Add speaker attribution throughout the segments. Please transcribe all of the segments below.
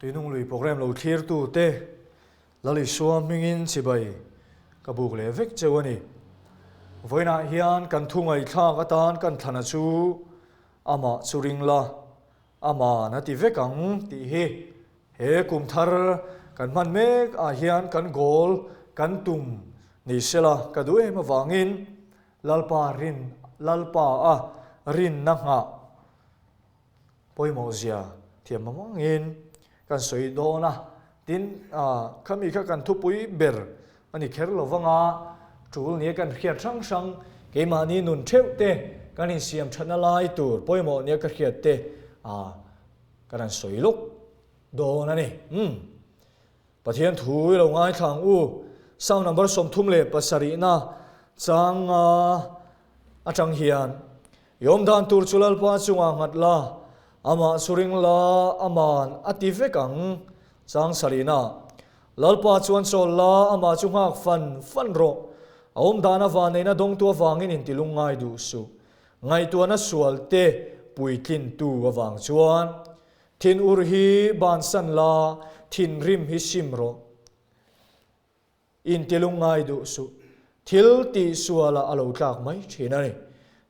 Speaker 1: Tuinunglui programme lo thlirtu te Lal Isua hmingin chibai ka buk leh vek cheu a ni. Vawiinah hian kan thu ngaihthlak atan kan thlana chu amah chu ring la, aman a ti vek ang tih hi he kum thar kan hman mek ah hian kan goal kan tum ni sela ka duh em avangin Lalpa rin Lalpa a rinna nghah pawimawh zia thiam mangin kan sawi dawn a, tin khami kha kan thupui ber a ni kher lo vang a, tul nia kan hriat hrang hrang keimahni nun theuh te kan insiam thatna lai tur pawimawh nia ka hriat te kan han sawi lawk dawn a ni. Umm. Pathian thu i lo ngaithla ang u. Psalm number 37 na chang nga atang hian, I awm dan tur chu Lalpa chungah nghat la, amah chu ring la, aman a ti vek ang. Chang sarihna, Lalpa chuan chawl la, amah chu nghak fan fan rawh. A awm dan avaneihna dawngtu avangin intilung ngai duh suh. Ngaihtuahna sual te puitlintu avang chuan Thin ur hi bansan la, thinrim hi sim rawh. Intilung ngai duh suh. Thil tih sualah a lo tlak mai thin a ni.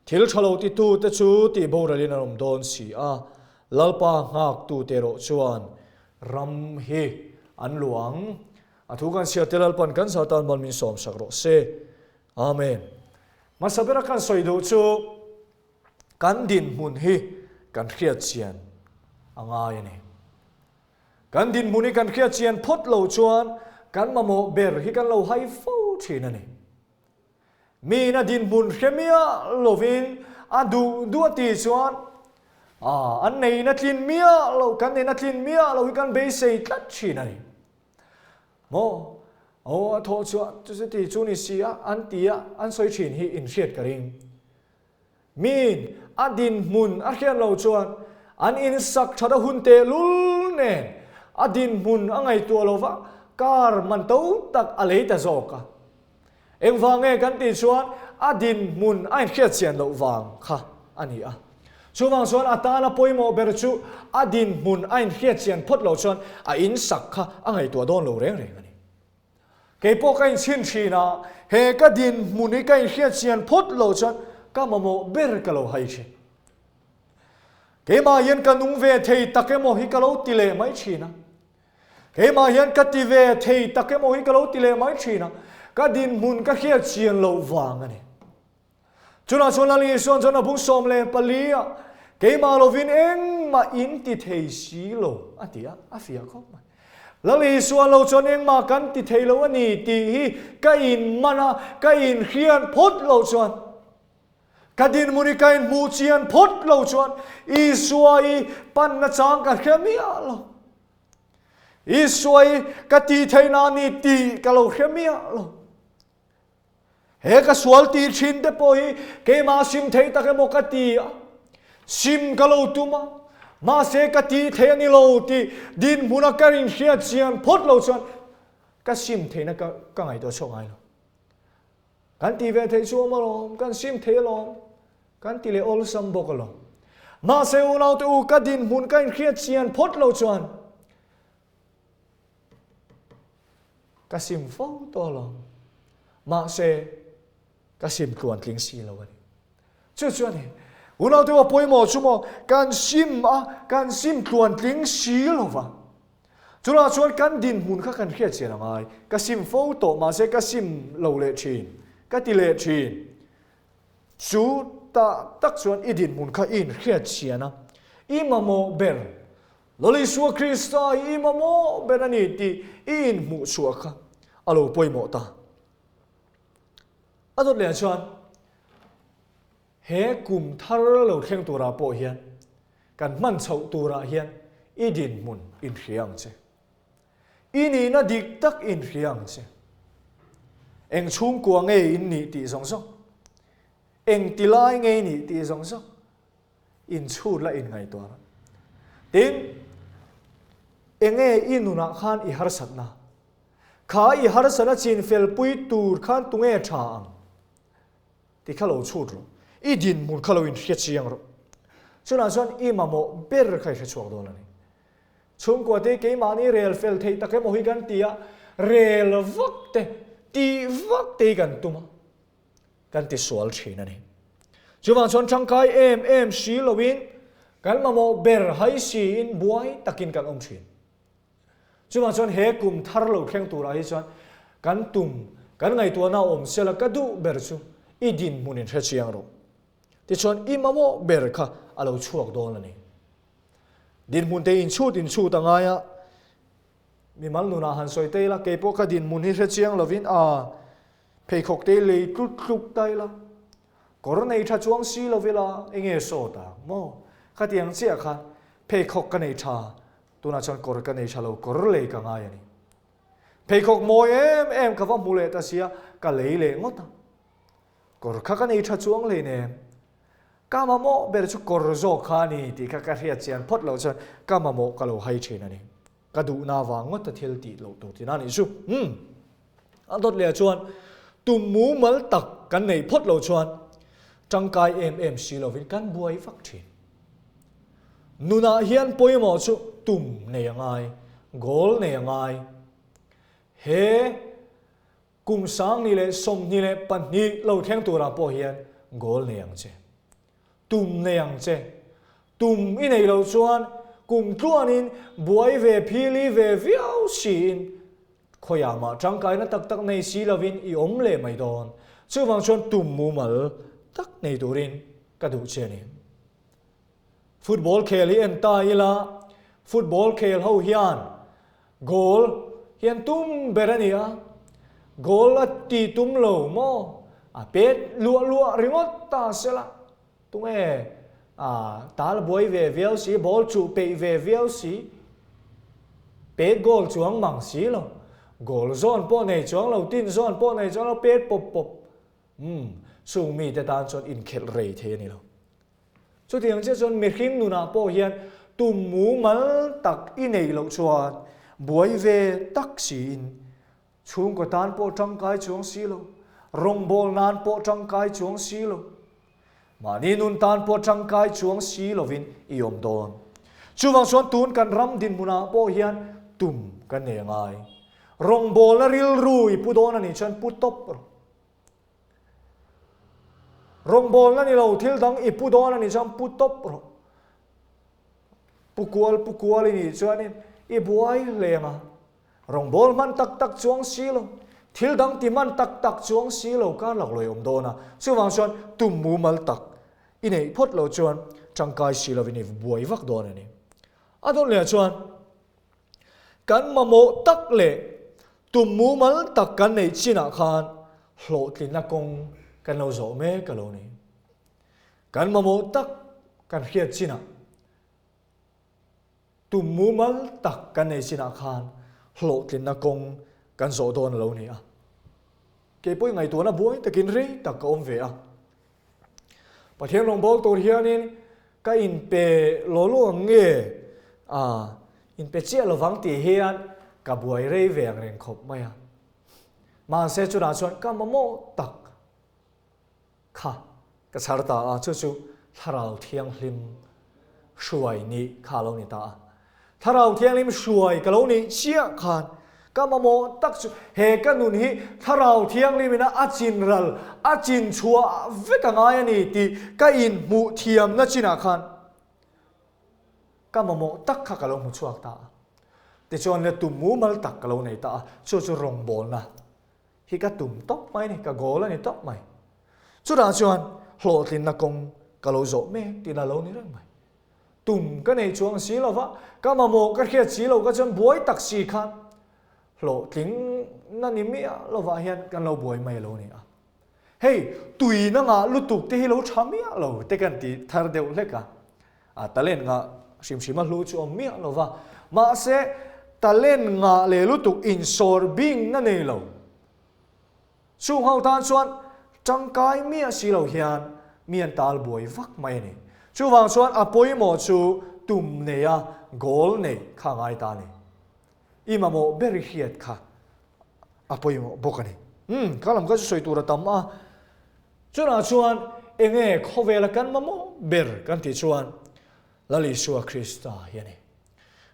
Speaker 1: Thil tha lo titute chu tih boralin an awm dawn si a, Lalpa nghaktute erawh chuan ram hi an luang. A thu kan chhiar te Lalpan kan zatan mal min sawmsak rawh se. Amen. Hmasa bera kan sawi duh chu. Kan dinhmun hi kan hriat chian a ngai a ni. Kan dinhmun hi kan hriat chian phawt lo chuan kan mamawh ber hi kan lo hai fo thin a ni. Miin a dinhmun hre miah lovin a duh duh a tih chuan an neihna tlin miah lo, kan neihna tlin miah lo hi kan beisei tlat thin a ni. Maw? Aw a thawh chhuah chuti chu ni si a, an ti a, an sawi thin hi inhriat ka ring. Miin a dinhmun a hriat lo chuan an insak that a hun tehlul nen a dinhmun a ngaihtuah lo va, car man to tak a lei ta zawk a. Engvang nge kan tih chuan a dinhmun a inhriat chian loh vang kha a ni a. Chuvang chuan a tana pawimawh ber chu a dinhmun a inhriat chian phawt lo chuan a insak kha a ngaihtuah dawn lo reng reng a ni. Kei pawh ka inchhin thin a, he ka dinhmun hi ka inhriat chian phawt lo chuan ka mamawh ber ka lo hai thin. Keimah hian ka nung ve thei tak emaw hi ka lo ti leh mai thin a. Keimah hian ka ti ve thei tak emaw hi ka lo ti leh mai thin a, ka dinhmun ka hriat chian loh vang a ni. Chunah chuan Lal Isuan chuan a bung 14 ah, Keimah lovin engmah in ti thei si lo, a ti a, a fiah khawp mai. Lal Isuan lo chuan engmah kan ti thei lo a ni tih hi ka inman a, ka inhriat phawt lo chuan, ka dinhmun hi ka inhmuh chian phawt lo chuan Isua i panna chang ka hre miah lo. Isua i ka tih theihna a ni tih ka lo hre miah lo. He ka sual tih thin te pawh hi keimah sim thei tak emaw ka ti a, sim ka lo tum a, mahse ka tih thei a ni lo tih dinhmuna ka inhriat chian phawt lo chuan ka sim theihna ka ka ngaihtuah chhuak ngai lo. Kan tih ve theih chu awm alawm, kan sim thei alawm, kan ti leh awlsam bawk alawm. Mahse unaute u ka dinhmun ka inhriat chian phawt lo chuan Ka sim fo tawh alawm. Mahse, ka sim tluan tling si lo a ni. Chu chu a ni. Unau te a pawimawh chu maw, kan sim a, kan sim tluan tling si lo va. Chulaiah chuan kan dinhmun kha kan hriat chian a ngai. Ka sim fo tawh, mahse ka sim lo leh thin, ka ti leh thin. Chu tah tak chuan i dinhmun kha i inhriat chian a, i mamawh ber Lal Isua Krista hi i mamawh ber a ni tih i inhmuh chhuah kha a lo pawimawh ta. A dawt leh chuan he kum thar lo thleng turah pawh hian kan hman chhoh turah hian i dinhmun inhria ang che. I nihna dik tak inhria ang che. Eng chhungkua nge in nih tih zawng zawng, eng ti lai nge i nih tih zawng zawng, inchhut la inngaihtuah rawh. Tin, enge i nunah khan i harsatna? Kha i harsatna chinfelpui tur khan tunge tha ang? Ti kha lo chhut rawh. I dinhmun kha lo inhre chiang rawh. Chunah chuan i mamawh ber kha i hre chhuak dawn a ni. Chhungkua te keimahni rel fel theih tak emaw hi kan ti a, rel vak te, tih vak te hi kan tum a, kan ti sual thin a ni. Chuvang chuan tangkai em em si loin kan mamawh ber hai siin buai takin kan awm thin. Chuvang chuan he kum thar lo thleng turah hi chuan kan tum, kan ngaihtuahna awm sela ka duh ber chu i dinhmun in hrechiang rawh. Tichuan i mamawh ber kha a lo chhuak dawn a ni. Dinhmun te inchhut inchhut a ngai a, mimal nunah han sawi ta ila, keipawh ka dinhmun hi hrechiang lovin a pheikhawk te lei tlut tluk ta ila, kawr nei tha chuang si lo ila enge sawt ang maw? Khatiang chiah khan pheikhawk ka nei tha, tunah chuan kawr ka nei tha lo, kawr lei ka ngai a ni. Pheikhawk mawi em em ka va hmu leh ta sia, ka lei leh ngawt a. Kawr kha ka nei tha chuang hleinem. Ka mamawh ber chu kawr zawk kha a ni tih kha ka hriat chian phawt loh chuan ka mamawh ka lo hai thin a ni. Ka duhna vang ngawt a thil tih loh tur tina nih chu. Umm. A dawt leh chuan tum mumal tak kan neih phawt loh chuan tangkai em em si lovin kan buai vak thin. Nunah hian pawimawh chu tum nei a ngai, goal nei a ngai. He. Kum 2022 lo thleng turah pawh hian goal nei ang che. Tum nei ang che. Tum i neih loh chuan kum tluanin buai ve phili ve viau siin khawiah mah tangkaina tak tak nei si lovin i awm leh mai dawn. Chuvang chuan tum mumal tak nei turin ka duh che a ni. Football khel hi en ta ila, football khel ho hian goal hi an tum ber a ni a, goal a ti tum lo maw? A pet luah luah ringawt ta sela, tunge a tal buai ve viau si, ball chuh peih ve viau si, pet goal chuang mang si lo, goal zawn pawh nei chuang lo, tin zawn pawh nei chuang lo, pet pawp pawp, umm, chung mite tan chuan inkhelh rei thei a ni lo. Chutiang chiah chuan mihring nunah pawh hian tum mumal tak i neih loh chuan buai ve tak siin chhungkaw tan pawh tangkai chuang si lo, rawngbâwl nan pawh tangkai chuang si lo, mahni nun tan pawh tangkai chuang si lovin i awm dawn. Chuvang chuan tun kan ram dinhmunah pawh hian tum kan nei a ngai. Rawngbâwlna rilru i pu dawn a nih chuan pu tawp rawh. Rawngbawlna ni lo thil dang i pu dawn a nih chuan pu tawp rawh. Pu kual pu kual i nih chuanin i buai hle ang a. Rawngbâwl hman tak tak chuang si lo, thil dang ti hman tak tak chuang si lo kar lak lawi awm dawn a. Chuvang chuan tum mumal tak i neih phawt loh chuan tangkai si lovin i buai vak dawn a ni. A dawn leh ah chuan Kan mamawh tak leh tum mumal tak kan neih chinah khan hlawhtlinna kawng kan lo zawh mek a lo ni. Kan mamawh tak kan hriat chinah tum mumal tak kan neih chinah khan hlawhtlinna kawng kan zawh dawn a lo ni a. Kei pawh i ngaihtuahna buai takin rei tak ka awm ve a. Pathian rawngbâwl tur hianin ka inpe law law ang nge? A, inpe chiah lovang tih hian ka buai rei ve ang reng khawp mai a. Mahse chutah chuan ka mamawh tak kha ka chhar ta a, chu chu Thlarau Thianghlim hruai nih kha a lo ni ta a. Thlarau Thianghlim hruai ka lo nih chiah khan ka mamawh tak chu he ka nun hi Thlarau Thianghlim ina a chin ral, a chin chhuah vek a ngai a ni tih ka inhmuh thiamna chinah khan ka mamawh tak kha ka lo hmu chhuak ta a. Tichuan le tum mumal tak ka lo nei ta a, chu chu rawngbawlna hi ka tum tawp mai a ni, ka goal a ni tawp mai. Chutah chuan hlawhtlinna kawng ka lo zawh mek tihna a lo ni reng mai. Tum ka nei chuang si lo va, ka mamawh ka hriat si lo ka chuan buai tak si khan hlawhtling na ni miah lovah hian kan lo buai mai lo ni a. Hei, tui na ngah lutuk te hi lo tha miah lo te kan ti thar deuh hlek a. A talent ngah hrim hrim a hlu chu awm miah lo va, mahse talent ngah leh lutuk insawr bing na nei lo. Chung ho tan chuan tangkai miah si lo hian mi an tal buai vak mai a ni. Chuvang chuan a pawimawh chu tum neia goal nei kha a ngai ta a ni. I mamawh ber i hriat kha a pawimawh bawk a ni. Umm, ka lam kha chu sawi tur a tam a. Chunah chuan enge khawvela kan mamawh ber kan tih chuan Lal Isua Krista hi a ni.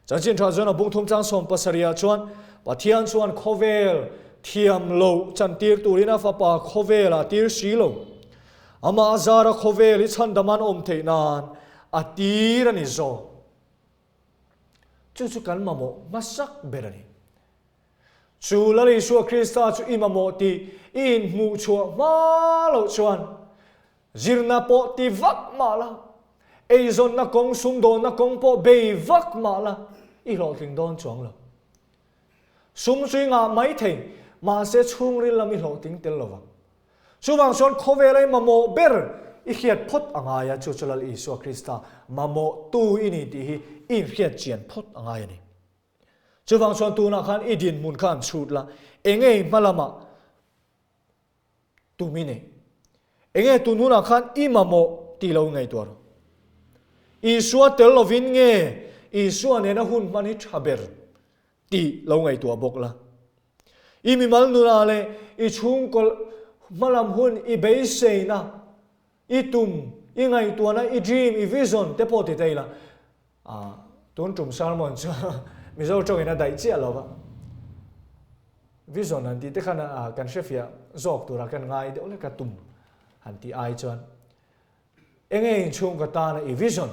Speaker 1: Chanchin Tha chuan a bung thum chang 70 ah chuan Pathian chuan khawvel thiam loh chantir turin a Fapa khawvel a tir si lo. Amah a zara khawvel hi chhandam an awm theih nan a tir a ni zawk. Chu chu kan mamawh hmasak ber a ni. Chu Lal Isua Krista chu i mamawh tih i inhmuh chhuah hma loh chuan zirna pawh ti vak mah la, eizawnna kawng, sumdawnna kawng pawh bei vak mah la, i hlawhtling dawn chuang lo. Sum chu i ngah mai thei, mahse chhungril lam i hlawhtling tel lo vang. Chuvang chuan khawvela i mamawh ber i hriat phawt a ngai a, chu chu Lal Isua Krista mamawhtu i ni tih hi i inhriat chian phawt a ngai a ni. Chuvang chuan tunah khan i dinhmun kha an chhut la, enge i hma lamah tum i neih? Enge tun hunah khan i mamawh tih lo ngaihtuah rawh. Isua tel lovin nge Isua nena hun hman hi tha ber tih lo ngaihtuah bawk la. I mimal nunah leh i chhungkaw hmalam hun i beiseina, i tum, i ngaihtuahna, i dream, i vision te pawh ti ta ila, tun tum sermon chu Mizo tawngin a daih chiah lo va, vision han tih te khan kan hrefiah zawk tura kan ngai deuh lek a tum han tih ai chuan enge inchhungkaw tana i vision,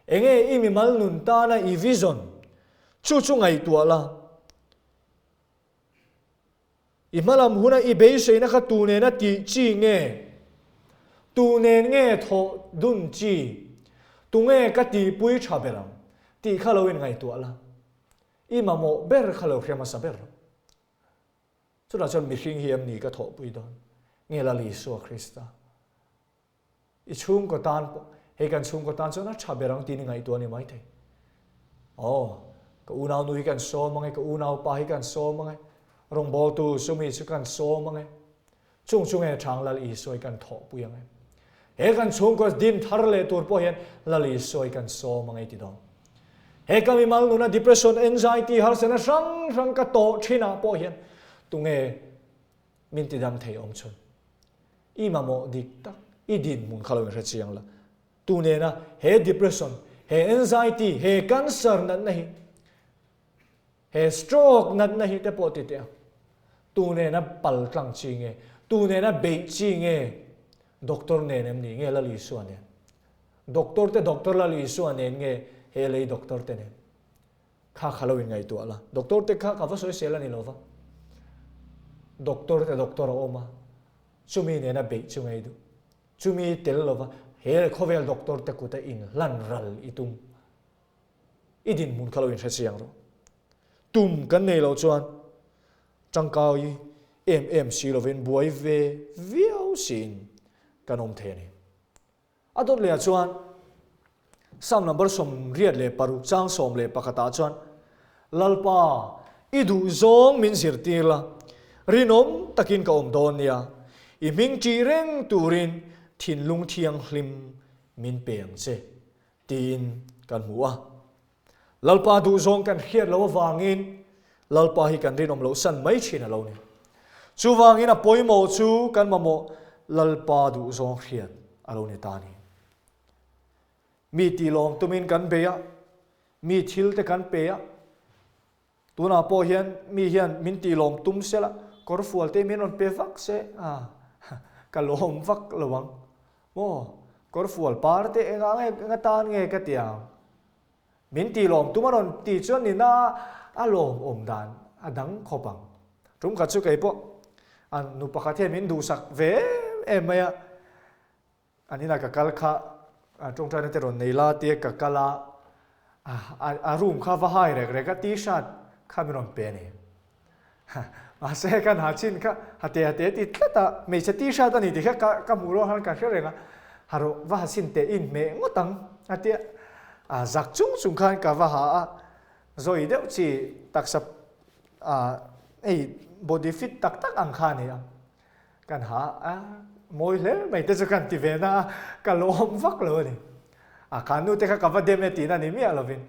Speaker 1: enge i mimal nun tana i vision chu chu ngaihtuah la. I hmalam huna i beiseina kha tu nena tih chi nge? Tu nen nge thawh dun chi? Tu nge ka tihpui tha ber ang? Tih kha lo inngaihtuah la. I mamawh ber kha lo hre hmasa ber rawh. Chutah chuan mihring hi em ni ka thawhpui dawn? Nge Lal Isua Krista? I chhungkaw tan pawh, hei kan chhungkaw tan chuan a tha ber ang tiin i ngaihtuah a ni maithei. Aw, ka unaunu hi kan sawm ang e, ka unaupa hi kan sawm ang e, rawngbawltu chumi chu kan sawm ang e, chung chu nge thang Lal Isua hi kan thawhpui ang e. He kan chhungkaw din thar leh tur pawh hian Lal Isua hi kan sawm ang e ti dawn. He ka mimal nuna depression, anxiety, harsatna hrang hrang ka tawh thinah pawh hian tunge min tidam thei awm chhun. I mamawh dik tak, i dinhmun kha lo inhre chiang la. Tu nena he depression, he anxiety, he cancer natna hi, he stroke natna hi te pawh ti teh ang. Tu nena pal tlang chi nge, tu nena beih chi nge, doctor nen em ni nge Lal Isua nen? Doctor te doctor Lal Isua nen nge he lei doctor te nen? Kha kha lo inngaihtuah la. Doctor te kha ka va sawi sel a ni lo va. Doctor te doctor a awm a, chumi nena beih chu ngei duh. Chumi tel lo va, he khawvel doctor te kuta inhlan ral i tum. I dinhmun kha lo inhre chiang rawh. Tum kan nei loh chuan tangkai em em si lovin buai ve viau siin kan awm thei a ni. A dawt lehah chuan Psalm number 86 chang 11 ah chuan, Lalpa, i duhzawng min zirtir la, rinawm takin ka awm dawn nia, i hming ṭih reng turin thinlung thianghlim min pe ang che, tiin kan hmu a. Lalpa duhzawng kan hriat loh avangin Lalpa hi kan rinawm loh san mai thin a lo ni. Chuvangin a pawimawh chu kan mamawh Lalpa duhzawng hriat a lo ni ta a ni. Mi tilawm tumin kan bei a, mi thil te kan pe a, tunah pawh hian mi hian min tilawm tum se la, kawrfual te min rawn pe vak se, a ka lawm vak lo ang. Maw, kawrfual par te engah nge enga tan nge ka ti ang? Min ti lawm tum a rawn ti chuan nina a lawm awm dan a dang khawp ang. Tum khat chu kei pawh an nu pakhat hian min duhsak ve em em mai a, an inah ka kal kha tawngtaina te rawn nei la tia ka kal a, a room kha va hai rek rek a, t-shirt kha min rawn pe a ni. Mahse kan ha chin kha ha te ha te ti tlat a, hmeichhe t-shirt a ni tih kha ka ka hmuh rual khan ka hre reng a, ha rawh va ha sin teh in hmeh ngawt ang a tia, a zak chung chung khan ka va ha a, zawi deuh chi taksa ah hei body fit tak tak ang kha a ni a, kan ha a mawi hle mai te chu kan ti ve na a, ka lawm vak lo a ni. A kha nu te kha ka va dem e tihna ni miah lovin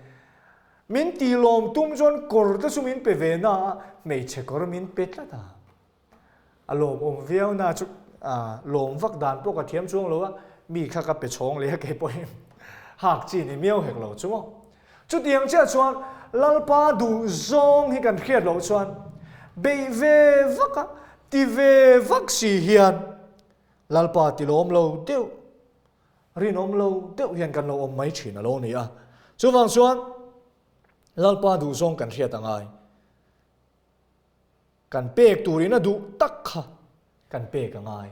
Speaker 1: Min ti lawm tum chuan kawr te chu min pe ve na a, hmeichhe kawr min pe tlat a. A lawmawm viau na chu lawm vak dan pawh ka thiam chuang lo a, mi kha ka pe chhawng leh a kei pawhin hak chi ni miau hek lo chu maw. Chutiang chiah chuan Lalpa duh zawng hi kan hriat loh chuan beih ve vak a, ti ve vak si hian Lalpa ti lawm lo deuh, rinawm lo deuh hian kan lo awm mai thin a lo ni a. Chuvang chuan Lalpa duh zawng kan hriat a ngai. Kan pek turin a duh tak kha kan pek a ngai.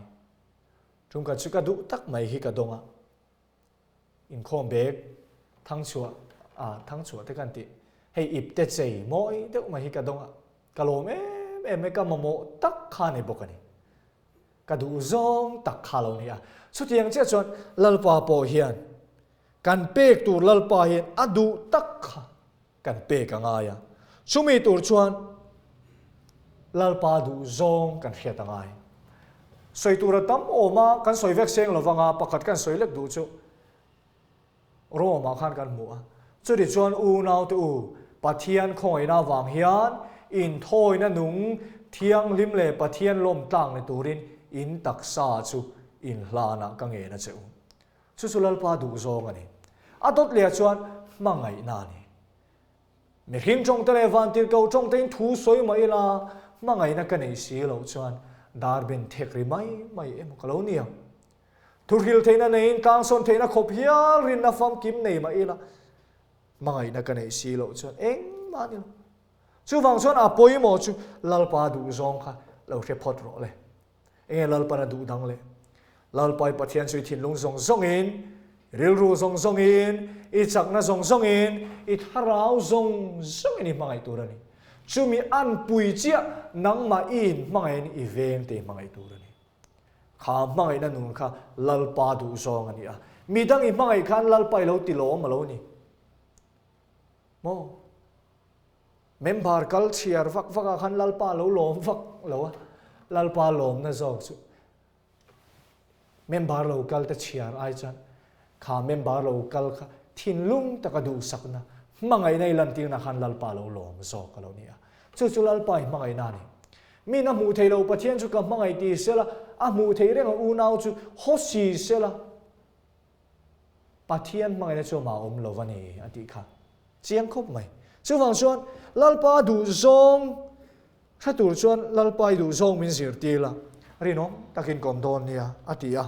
Speaker 1: Tumkhat chu ka duh tak mai hi ka dawng a. Inkhawm bag thangchhuah ah thangchhuah te kan tih hei ip te chei mawi deuh mai hi ka dawng a. Ka lawm em em mai ka mamawh tak kha a ni bawk a ni. Ka duh zawng tak kha lo ni a. Chutiang chiah chuan Lalpa pawh hian kan pek tur Lalpa hian a duh tak kha kan pek a ngai a. Chumi tur chuan Lalpa duh zawng kan hriat a ngai. Sawi tur a tam awm a, kan sawi vek seng lo vang a, pakhat kan sawi lek duh chu Rome ah khan kan hmu a. Chuti chuan unaute u, Pathian khawngaihna avang hian inthawina nung thianghlim leh Pathian lawm tlak ni turin in taksa chu inhlanah ka ngen a che u. Chu chu Lalpa duh zawng a ni. A dawt leh ah chuan hmangaihna a ni. Mihring tawngte leh vantirhkoh tawngtein thu sawi mah ila hmangaihna ka nei si loh chuan dar ben thek ri mai mai emaw ka lo ni ang. Thuhril theihna neiin tlangsawn theihna khawp hial rinna famkim nei mah ila hmangaihna ka neih si loh chuan engmah a ni lo. Chuvang chuan a pawimawh chu Lalpa duh zawng kha lo hre phawt rawh le. Enge Lalpan a duh dang le? Lalpa i Pathian chu i thinlung zawng zawngin, i rilru zawng zawngin, i chakna zawng zawngin, i thlarau zawng zawngin i hmangaih tur a ni. Chumi an pui chiah nangmah i inhmangaihin i veng te i hmangaih tur a ni. Kha hmangaihna nun kha Lalpa duh zawng a ni a. Midang i hmangaih khan Lalpa i lo ti lawm a lo ni. Maw? Member kal chhiar vak vak ah khan Lalpa lo lawm vak lo a, Lalpa lawmna zawk chu member lo kal te chhiar ai chuan kha member lo kal kha thinlung taka duhsakna, hmangaihna i lantirna khan Lalpa lo lawm zawk a lo ni a. Chu chu Lalpa i hmangaihna a ni. Min a hmuh theih loh Pathian chu ka hmangaih ti sela, a hmuh theih reng a unau chu haw si sela, Pathian hmangaihna chu amah awm lo a ni a tih kha chiang khawp mai. Chuvang chuan Lalpa duhzawng hre tur chuan Lalpa i duhzawng min zirtir la, rinawm takin ka awm dawn nia a ti a.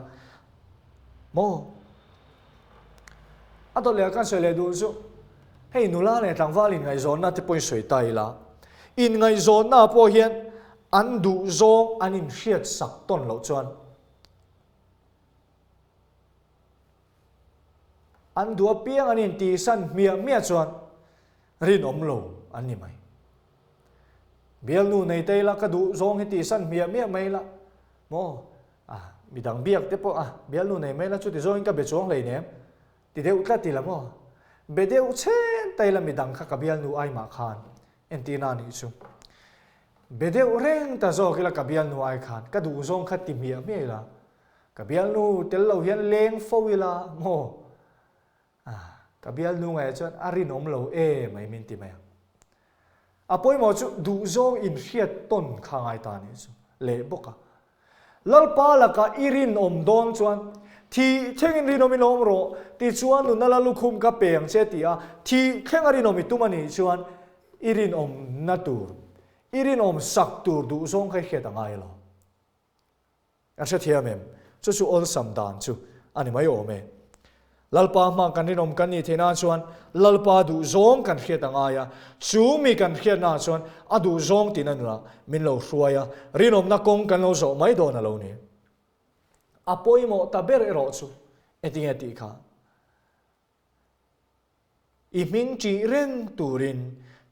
Speaker 1: Maw? A dawt leh a kan sawi leh duh chu hei nula leh tlangval inngaihzawnna te pawhin sawi ta ila, inngaihzawnna pawh hian an duhzawng an inhriatsak tawn loh chuan An duh apiang an intihsan hmiah hmiah chuan rinawm lo an ni mai. Bialnu nei ta ila ka duh zawng hi tihsan hmiah hmiah mai ila maw ah midang biak te pawh ah bialnu nei mai ila chuti zawngin ka be chuang hleinem ti deuh tlat ila maw be deuh chhen ta ila midang kha ka bialnu ai mah khan entirna a nih chu. Be deuh reng ta zawk ila ka bialnu ai khan ka duh zawng kha ti hmiah hmiah ila Ka bialnu tel lo hian leng fo ila maw? Ah, ka bialnu ngaihah chuan a rinawm lo e mai min ti mai ang. A pawimawh chu duhzawng inhriat tawn kha ngai ta nih chu leh bawk a. Lalpa lakah i rinawm dawn chuan thih thlengin rinawm i lawm rawh tichuan nunna la lukhum ka pe ang che ti a, thih thlenga rinawm i tum a nih chuan i rinawmna tur, i rinawm sak tur duhzawng kha i hriat a ngai lo. A hrethiam em? Chu chu awlsam dan chu a ni mai awm e. Lalpa hma kan rinawm kan nih theih nan chuan Lalpa duhzawng kan hriat a ngai a, chu mi kan hriatnaah chuan a duhzawng tina nunah min lo hruai a, rinawmna kawng kan lo zawh mai dawn a lo ni. A pawimawh ta ber erawh chu engtinge tih kha? I hming ṭih reng turin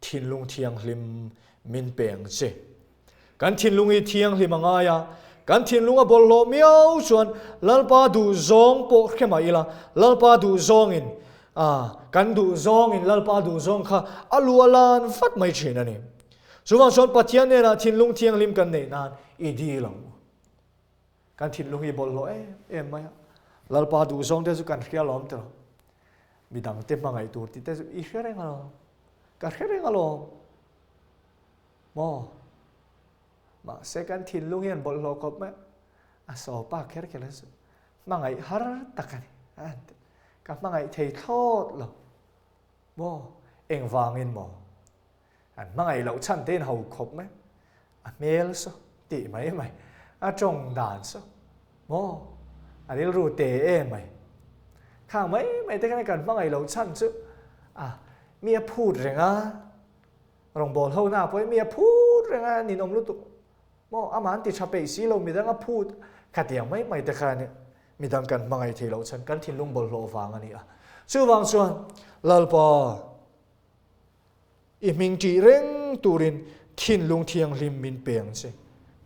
Speaker 1: thinlung thianghlim min pe ang che. Kan thinlung hi thianghlim a ngai a, kan thinlung a bawlhhlawh miau chuan Lalpa duhzawng pawh hre mah ila, Lalpa duhzawngin, kan duhzawngin Lalpa duhzawng kha a lu a lan vat mai ṭhin a ni. Chuvang chuan Pathian hnenah thinlung thianghlim kan neih nan i dil ang u. Kan thinlung hi bawlhhlawh em em mai a, Lalpa duhzawng te chu kan hria lawm tawh. Midang te hmangaih tur tih te chu i hre reng alawm. Ka hre reng alawm. Maw? Mahse kan thinlung hian bawlhhlawh khawp mai. A sawpa kher kher chu hmangaih har tak a ni. Ka hmangaih thei thlawt lo. Maw? Engvangin maw? An hmangaih loh chhan te in ho khawp mai. A hmel saw tih mai mai, a tawng dan saw maw? A rilru te em mai. Khang mai mai te khan kan hmangaih loh chhan chu a mi a phut reng a, rawngbâwl ho na pawhin mi a phut reng a, ninawm lutuk maw? Amah an ti tha peih si lo, midang a phut khatiang mai mai te khan midang kan hmangaih thei loh chhan kan thinlung bawlhhlawh vang a ni a. Chuvang chuan Lalpa i hming ṭih reng turin thinlung thianghlim min pe ang che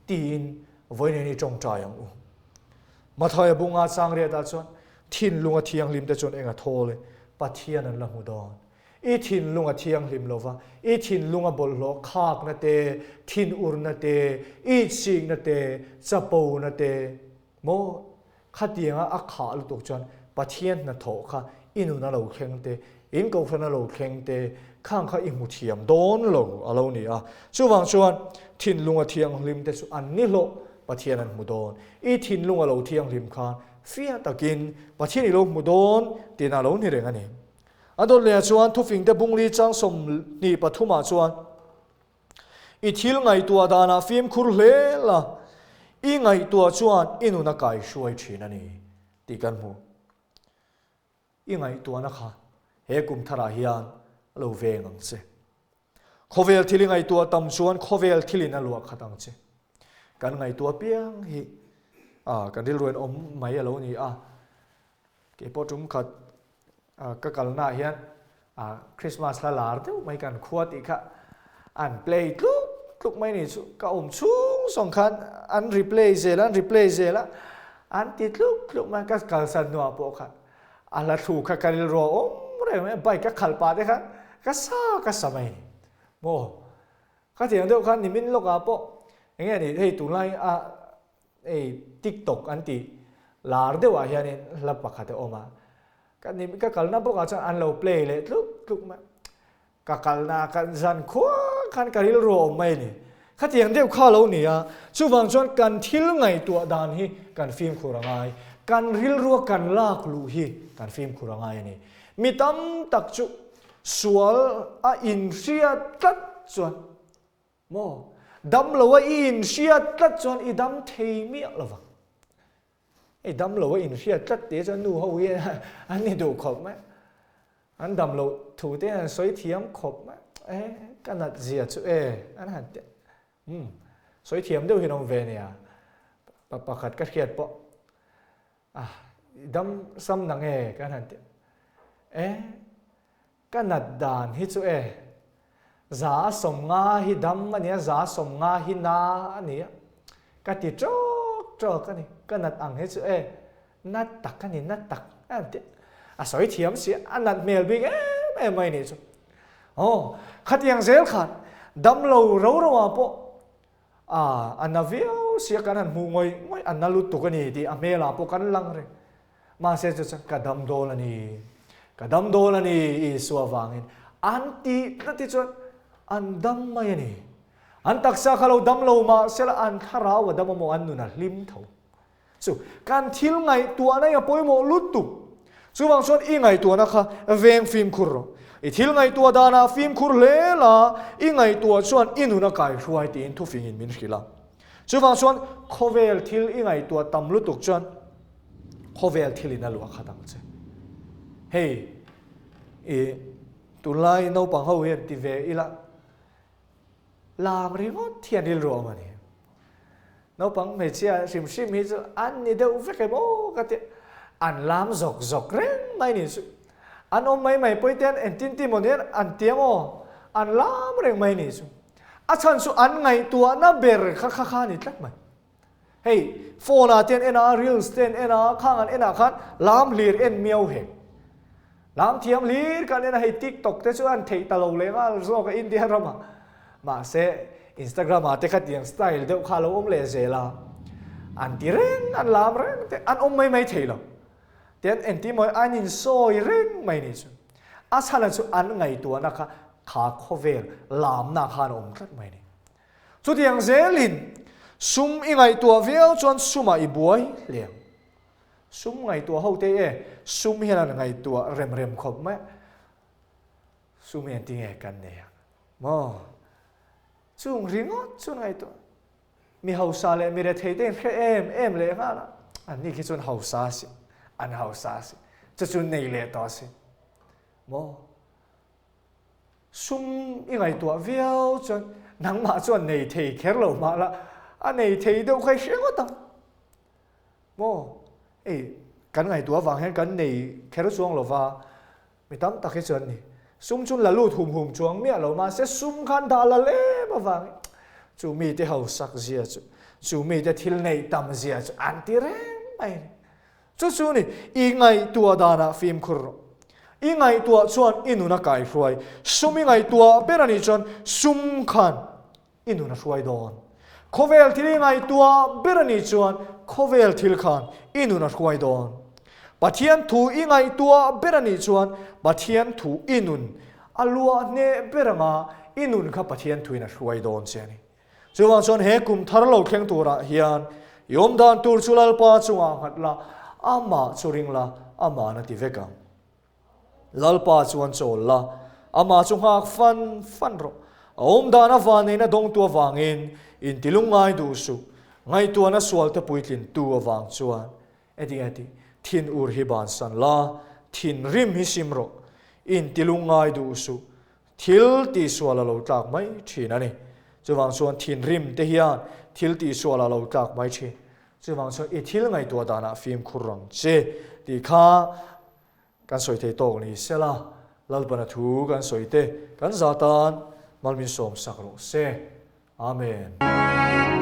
Speaker 1: tiin vawiin i ṭawngṭai ang u. Mathaia bunga changriatah chuan thinlunga thianghlim te chuan eng a thawl e, Pathian an la hmu dawn. I thinlung a thianghlim lo va, i thinlunga bawlhhlawh khakna te, thinurna te, itsikna te, chapona te, maw? Khatianga a khah lutuk chuan Pathian hnathawh kha i nun a lo thleng te, in kohhran a lo thleng te, khang kha i hmu thiam dawn lo a lo ni a. Chuvang chuan thinlunga thianghlim te chu an ni hlawh Pathian an hmu dawn. I thinlunga lo thianghlim khan fiah takin Pathian i lo hmu dawn tihna a lo ni reng a ni. A dawt lehah chuan thufingte bungli chang 23 ah chuan I thil ngaihtuah danah fimkhur hle la, i ngaihtuah chuan i nun a kaihruai thin a ni tih kan hmu. I ngaihtuahna kha he kum tharah hian a lo veng ang che. Khawvel thil i ngaihtuah tam chuan khawvel thilin a luah khat ang che. Kan ngaihtuah piang hi kan rilruin awm mai a lo ni a, Keipawh tum khat ka kalnaah hian Christmas hla lar deuh mai kan khua tih kha an play tluk tluk mai ni chu ka awm chhung zawng khan an replay zel a an replay zel a an ti tluk tluk mai ka kalsan hnuah pawh khan a hla thu kha ka rilru a awm reng mai a bike ka khalh pah te khan ka sa ka sa mai ni maw ka tiang deuh khan nimin lawkah pawh eng nge ni hei tunlai a Hei TikTok an tih lar deuhah hianin hla pakhat a awm a, ka ni ka kalna bawkah chuan an lo play leh tluk tluk mai. Ka kalna kan zan khua khan ka rilru a awm mai a ni. Khatiang deuh kha a lo ni a, chuvang chuan kan thil ngaihtuah dan hi kan fimkhur a ngai, kan rilrua kan lak luh hi kan fimkhur a ngai a ni. Mi tam tak chu sual a inhriat tlat chuan Maw? Dam lo a i inhriat tlat chuan i dam thei miah lo vang. I dam lo a inhriat tlat te chuan nu ho hi an ni duh khawp mai. An dam loh thu te an sawi thiam khawp mai. E, ka nat zia chu e, an han ti. Um, sawi thiam deuh hian awm ve nia. Pa pakhat ka hriat pawh. Ah, i dam sam nang e, kan han ti. E, Ka nat dan hi chu e, 150 hi dam a nia, 150 hi na a nia, ka ti tawk tawk a ni, ka nat ang hi chu e, na tak a ni, na tak a ti. A sawi thiam si, a nat hmel bik em em mai nih chu. Aw, khatiang zel khan dam lo ro ro ah pawh a, a na viau sia kan han hmuh ngawih ngawih, a na lutuk a ni tih a hmel ah pawh kan lang reng. Mahse chu chuan ka dam dawn a ni, ka dam dawn a ni Isua vangin an tih tlat hi chuan an dam mai a ni. An taksa kha lo dam lo mah sela an thlarau a dam amaw an nun a hlim tho. Chu kan thil ngaihtuahna hi a pawimawh lutuk. Chuvang chuan i ngaihtuahna kha veng fimkhur rawh. I thil ngaihtuah danah fimkhur hle la, i ngaihtuah chuan i nun a kaihruai tiin thufingin min hrilh a. Chuvang chuan khawvel thil i ngaihtuah tam lutuk chuan khawvel thilin a luah khat ang che. Hei i tunlai naupang ho hian ti ve ila lam ringawt hian rilru a awm a ni. Naupang hmeichhia hrim hrim hi chu an ni deuh vek em aw ka ti an lam zawk zawk reng mai ni chu. An awm mai mai pawh hi te an entin ti maw ni an ti ang aw an lam reng mai ni chu. A chhan chu an ngaihtuahna ber kha kha kha a ni tlat mai. Hei, phone ah te an en a, reels te an en a, khang an en ah khan lam hlir en miau hek. Lam thiam hlir kha an en a, hei TikTok te chu an theih ta lo leh nghal zawk a India ramah. Mahse, Instagram ah te khatiang style deuh kha a lo awm leh zel a. An ti reng, an lam reng te, an awm mai mai thei lo. Tian engtin maw an insawi reng mai ni chu. A chhana chu an ngaihtuahna kha kha khawvel lamna khan a awm tlat mai ni. Chutiang zelin sum i ngaihtuah viau chuan sumah i buai hle ang. Sum ngaihtuah ho te e, sum hian an ngaihtuah rem rem khawp mai. Sum hi engtinge kan nei ang maw? Chung ringawt chu ngaihtuah mi hausa leh mi rethei te in hre em em leh nghal a, anni khi chuan hausa a si, an hausa a si, chu chu nei leh tawh a si maw? Sum i ngaihtuah viau chuan nangmah chuan nei thei kher lo mah la, a nei thei deuh kha i hre ngawt ang maw? Hei kan ngaihtuah avang hian kan nei kher chuang lo va, mi tam tak hi chuan ni. Sum chu la lut hum hum chuang miah lo mahse sum khan dah la lem avangin chu mite hausak zia chu, chu mite thil neih tam zia chu an ti reng mai a ni. Chu chu ni, i ngaihtuah danah fimkhur rawh. I ngaihtuah chuan i nun a kaihruai. Sum i ngaihtuah ber a nih chuan sum khan i nun a hruai dawn. Khawvel thil i ngaihtuah ber a nih chuan khawvel thil khan i nun a hruai dawn. Pathian thu i ngaihtuah ber a nih chuan Pathian thu i nun a luah hneh ber anga i nun kha Pathian thuin a hruai dawn che a ni. Chuvang chuan he kum thar lo thleng turah hian i awm dan tur chu Lalpa chungah nghat la, amah chu ring la, ama'n a ti vek ang. Lalpa chuan chawl la, amah chu nghak fan fan rawh. A awm dan avan neina dawngtu avangin intilung ngai duh suh, ngaihtuahna sualte puitlintu avang chuan Eti eti, thin ur hi bansan la, thinrim hi sim rawh, intilung ngai duh suh, Thil tihsual a lo tlak mai thin a ni. Chuvang chuan thinrim te hian thil tihsual a lo tlak mai thin. Chuvang chuan i thil ngaihtuah danah fimkhur rang che tih kha kan sawi thei tawk ni sela, Lalpana thu kan sawi te kan za tan malmin sawmsak rawh se. Amen.